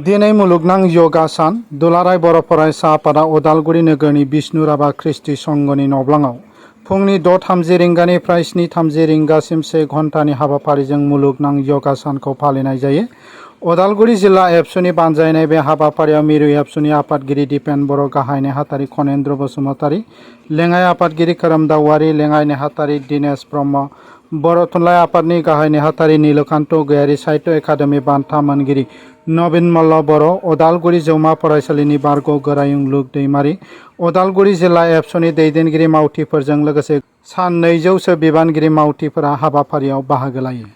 दिनै मुलुगनां योगा सान दुलाराय बर' फरायसा आफादा उदालगुरि नोगोरनि बिष्णु राभा ख्रिस्टि संघनि नब्लाङाव फुंनि 6:30 रिंगानिफ्राय 7:30 रिंगासिम 1 घन्टानि हाबाफारिजों मुलुगनां योगा सानखौ फालिनाय जायो। उदालगुरि जिल्ला एबसुनि बानजायनाय बे हाबाफारियाव मिरु एबसुनि आफादगिरि दिपेन बर', गाहाय नेहाथारि खनेन्द्र बसुमतारी, लेङाइ आफादगिरि खोरोमदाव औवारी, लेङाइ नेहाथारि दिनेश ब्रह्म, बर' थुनलाइ आफादनि गाहाय नेहाथारि नीलकान्त गयारी, साहित्य एकाडेमि बान्था मोनगिरि नवीन मल्ल बर', उदालगुरि जौमा फरायसालिनि बारग' गोरायुं लुक दैमारी, उदालगुरि जिल्ला एबसुनि दैदेनगिरि मावथिफोरजों लोगोसे सा 200 सो बिबानगिरि मावथिफोरा हाबाफारियाव बाहागो लायो।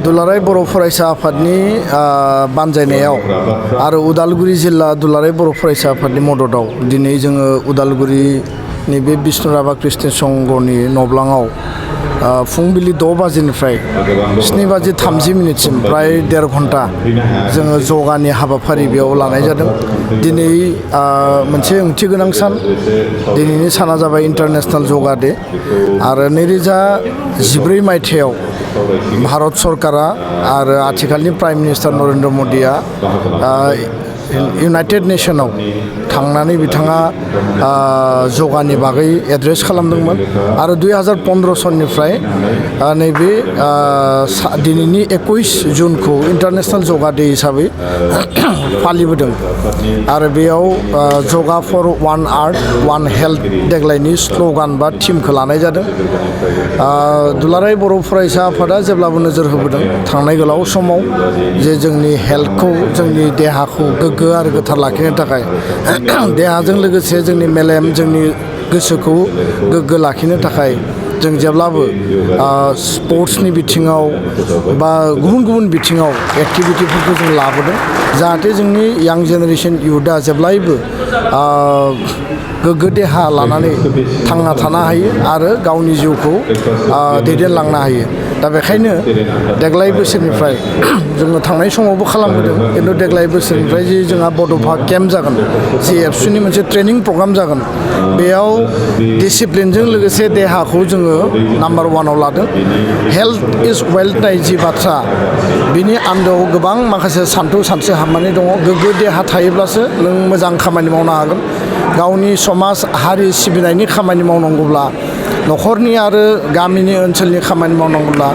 दुलाराय बर' फरायसा आफादनि बानजायनायाव आरो उदालगुरि जिल्ला दुलाराय बर' फरायसा आफादनि मददाव दिनै जोङो उदालगुरिनि बे बिष्णु राभा ख्रिस्टि संघनि नब्लाङाव फुंबिलि 6 बाजिनिफ्राय 7:30 प्राय 1.5 घन्टा जोङो जगानि हाबाफारि बेयाव लानाय जादों। दिनै मोनसे ओंथि गोनां सान। दिनैनि साना जाबाय इन्टारनेशनेल योगा डे आरो 2014 मायथाइयाव भारत सरकारा आरो आथिखालनि प्राइम मिनिस्टार नरेन्द्र मदिया इउनाइटेड नेशनाव थांनानै बिथाङा योगानि बागै एड्रेस खालामदोंमोन आरो 2015 सननिफ्राय नैबे दिनैनि 21 जुनखौ इन्टारनेशनेल योगा डे हिसाबै फालिबोदों आरो बेयाव योगा फर वान आर्थ वान हेल्थ देग्लायनि स्ल'गान बा थिमखौ लानाय जादों। दुलाराय बर' फरायसा आफादा जेब्लाबो नोजोर होबोदों थांनाय गोलाव समाव जे जोंनि हेल्थखौ, जोंनि देहाखौ गोग्गो आरो गोथार लाखिनो थाखाय देहाजों लोगोसे जोंनि मेलेम, जोंनि गोसोखौ गोग्गो लाखिनो थाखाय जों जेब्लाबो स्पर्ट्सनि बिथिङाव बा गुबुन गुबुन बिथिङाव एक्टिभिटिफोरखौ जों लाबोदों जाहाथे जोंनि यां जेनेरेसन इयुथआ जेब्लायबो गोग्गो देहा लानानै थांना थानो हायो आरो गावनि जिउखौ दैदेनलांनो हायो। दा बेखायनो देग्लाय बोसोरनिफ्राय जोङो थांनाय समावबो खालामबोदों, खिन्थु देग्लाय बोसोरनिफ्राय जि जोंहा बड'फा केम्प जागोन, जि एबसुनि मोनसे ट्रेनिं प्रग्राम जागोन, बेयाव डिसिप्लिनजों लोगोसे देहाखौ जोङो नाम्बार 1आव लादों। हेल्थ इज वेल्थ होननाय जि बाथ्रा, बिनि आन्दोआव गोबां माखासे सानथौ हाबनानै दङ। गोग्गो देहा थायोब्लासो नों मोजां खामानि मावनो हागोन। गावनि समाज हारि सिबिनायनि खामानि मावनांगौब्ला, न'खरनि आरो गामिनि ओनसोलनि खामानि मावनांगौब्ला,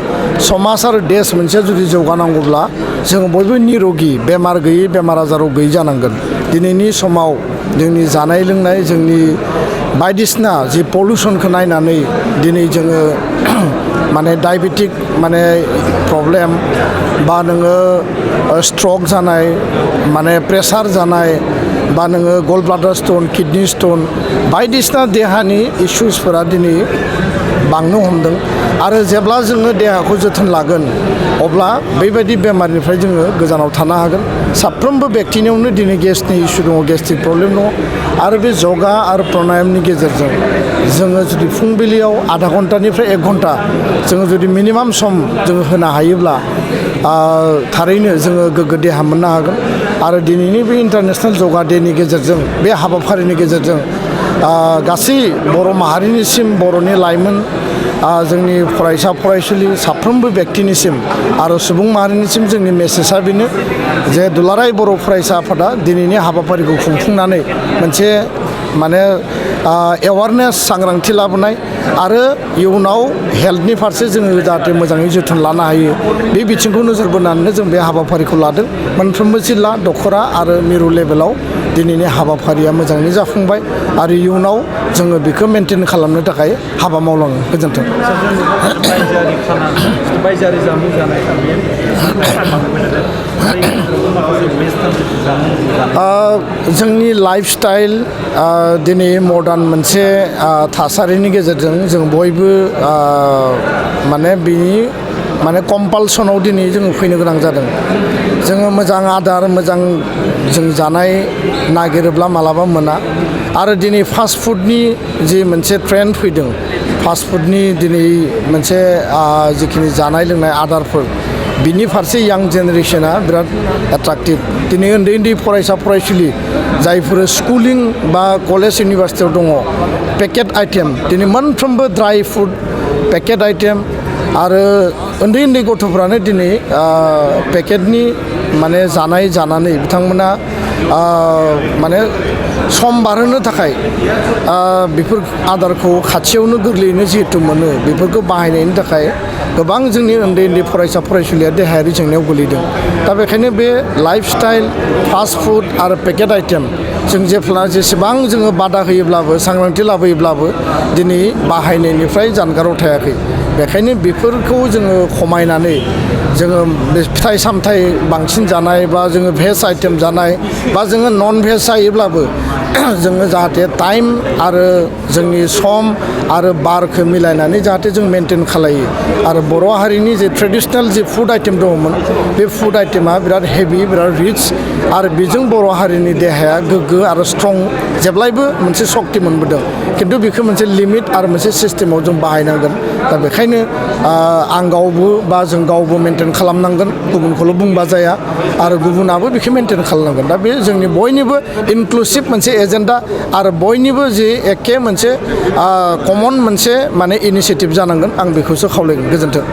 समाज आरो देश मोनसे जुदि जौगानांगौब्ला जोङो बयबो निरोगि, बेमार गैयै, बेमार आजाराव गैयै जानांगोन। दिनैनि समाव जोंनि जानाय लोंनाय, जोंनि बायदिसिना जि पलिउसनखौ नायनानै दिनै जोङो माने डायबेटिक माने प्रब्लेम बा नोङो स्ट्रक जानाय, माने प्रेसार जानाय, बा नोङो गल ब्लाडार स्टन, किडनि स्टन बायदिसिना देहानि इसुसफोरा दिनै बांनो हमदों आरो जेब्ला जोङो देहाखौ जोथोन लागोन अब्ला बेबायदि बेमारनिफ्राय जोङो गोजानाव थानो हागोन। साफ्रोमबो व्यक्तिनियावनो दिनै गेसनि इसु दङ, गेस्ट्रिक प्रब्लेम दङ आरो बे योगा आरो प्राणायामनि गेजेरजों जोङो जुदि फुंबिलियाव आधा घन्टानिफ्राय 1 घन्टा जोङो जुदि मिनिमाम सम जोङो होनो हायोब्ला थारैनो जोङो गोग्गो देहा मोननो हागोन। आरो दिनैनि बे इन्टारनेशनेल योगा डेनि गेजेरजों, बे हाबाफारिनि गेजेरजों गासै बर' माहारिनिसिम, बर'नि लाइमोन, जोंनि फरायसा फरायसुलि साफ्रोमबो व्यक्तिनिसिम आरो सुबुं माहारिनिसिम जोंनि मेसेजआ बेनो जे दुलाराय बर' फरायसा आफादा दिनैनि हाबाफारिखौ खुंफुंनानै मोनसे माने एवारनेस, सांग्रांथि लाबोनाय आरो इयुनाव हेल्थनि फारसे जोङो जाहाथे मोजाङै जोथोन लानो हायो, बे बिथिंखौ नोजोर बोनानैनो जों बे हाबाफारिखौ लादों। मोनफ्रोमबो जिल्ला, दख'रा आरो मिरु लेभेलाव दिनैनि हाबाफारिया मोजाङै जाफुंबाय आरो इयुनाव जोङो बेखौ मेनटेन खालामनो थाखाय हाबा मावलाङो। गोजोन्थों। बायजोआरि जामुं जानाय जोंनि लाइफ स्टाइल दिनै मडार्न मोनसे थासारिनि गेजेरजों जों बयबो माने बिनि माने कम्पालसनाव दिनै जोङो फैनो गोनां जादों। जोङो मोजां आदार, मोजां जों जानाय नागिरोब्ला मालाबा मोना आरो दिनै फास्ट फुडनि जि मोनसे ट्रेन्ड फैदों, फास्ट फुडनि दिनै मोनसे जिखिनि जानाय लोंनाय आदारफोर बिनि फारसे यां जेनेरेशना बिराद एट्राक्टिभ दिनै उन्दै उन्दै फरायसा फरायसुलि जायफोर स्कुलिं बा कलेज इउनिभार्सिटियाव दङ पेकेट आइटेम दिनै मोनफ्रोमबो ड्राइ फुड पेकेट आइटेम आरो उन्दै उन्दै गथ'फ्रानो दिनै पेकेटनि माने जानाय जानानै बिथांमोना माने सम बारहोनो थाखाय बेफोर आदारखौ खाथियावनो गोरलैयैनो जिहेतु मोनो बेफोरखौ बाहायनायनि थाखाय गोबां जोंनि उन्दै उन्दै फरायसा फरायसुलिया देहायारि जेंनायाव गोलैदों दा बेखायनो बे लाइफ स्टाइल फास्ट फुड आरो पेकेट आइटेम जों जेसेबां जोङो बादा होयोब्लाबो सांग्रांथि लाबोयोब्लाबो दिनै बाहायनायनिफ्राय जानगाराव थायाखै बेखायनो बेफोरखौ जोङो खमायनानै जोङो फिथाइ सामथाइ बांसिन जानाय बा जोङो भेज आइटेम जानाय बा जोङो नन भेज जायोब्लाबो जोङो जाहाथे टाइम आरो जोंनि सम आरो बारखौ मिलायनानै जाहाथे जों मेनटेन खालायो आरो बर' हारिनि जे ट्रेडिशनेल जे फुड आइटेम दङमोन बे फुड आइटेमा बिराद हेभि बिराद रिच आरो बेजों बर' हारिनि देहाया गोग्गो आरो स्ट्रं जेब्लायबो मोनसे सक्ति मोनबोदों खिन्थु बेखौ मोनसे लिमिट आरो मोनसे सिस्टेमाव जों बाहायनांगोन दा बेखायनो आं गावबो बा जों गावबो मेनटेन खालामनांगन गुबुनखौल' बुंबा जाया आरो गुबुनाबो बेखौ मेनटेन खालामनांगोन दा बे जोंनि बयनिबो इनक्लुसिभ मोनसे एजेन्डा आरो बयनिबो जे एखे मोनसे कमन मोनसे माने इनिशियेटिभ जानांगोन आं बेखौसो खावलायगोन गोजोन्थों